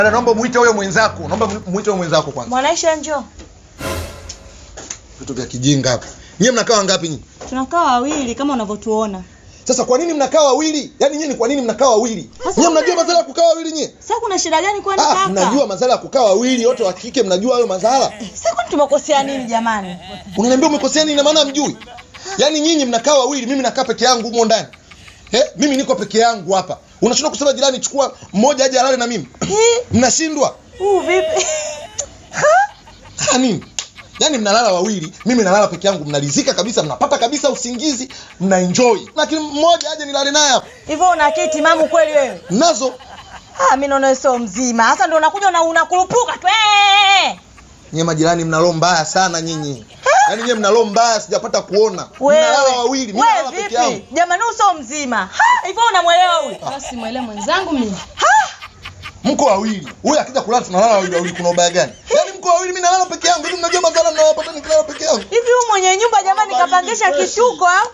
Naomba muite huyo mwenzako, naomba muite huyo mwenzako kwanza. Mwanaisha njoo. Vitu vya kijinga hapa. Nyie mnakaa wangapi nyinyi? Tunakaa wawili kama unavyotuona. Sasa kwa nini mnakaa wawili? Yaani nyinyi kwa nini mnakaa wawili? Nyie mnajua madhara ya kukaa wawili nyie? Sasa kuna shida gani kwani kaka? Mnajua madhara ya kukaa wawili wote wa kike, mnajua hayo madhara? Sasa kwani tumekosea nini jamani? Unaniambia umekosea nini na maana mjui? Yaani nyinyi mnakaa wawili, mimi nakaa peke yangu humo ndani. Mimi niko peke yangu hapa. Unashindwa kusema jirani chukua mmoja aje alale na mimi. Mnashindwa. Vipi? Ha, nini? Yaani mnalala wawili, mimi nalala peke yangu, mnalizika kabisa, mnapata kabisa usingizi, mna enjoy. Lakini mmoja aje nilale naye hapa. Hivyo una akili timamu kweli wewe? Nazo. Mimi naona sio mzima. Sasa ndio unakuja na unakurupuka tu. Nyie majirani mna roho mbaya sana nyinyi. Yaani nyie mna roho mbaya sijapata kuona. Wewe. Mnalala wawili, mimi Wewe nalala peke yangu. vipi? Jamani sio mzima. Hivyo unamuelewa huyu? Basi muelewe mwenzangu mimi. Mko wawili. Huyu akija kulala tunalala wawili wawili, kuna ubaya gani? Yaani mko wawili, mimi nalala peke yangu. Hivi mnajua madhara mnayopata nikilala peke yangu? Hivi huyu mwenye nyumba jamani kapangisha kituko au?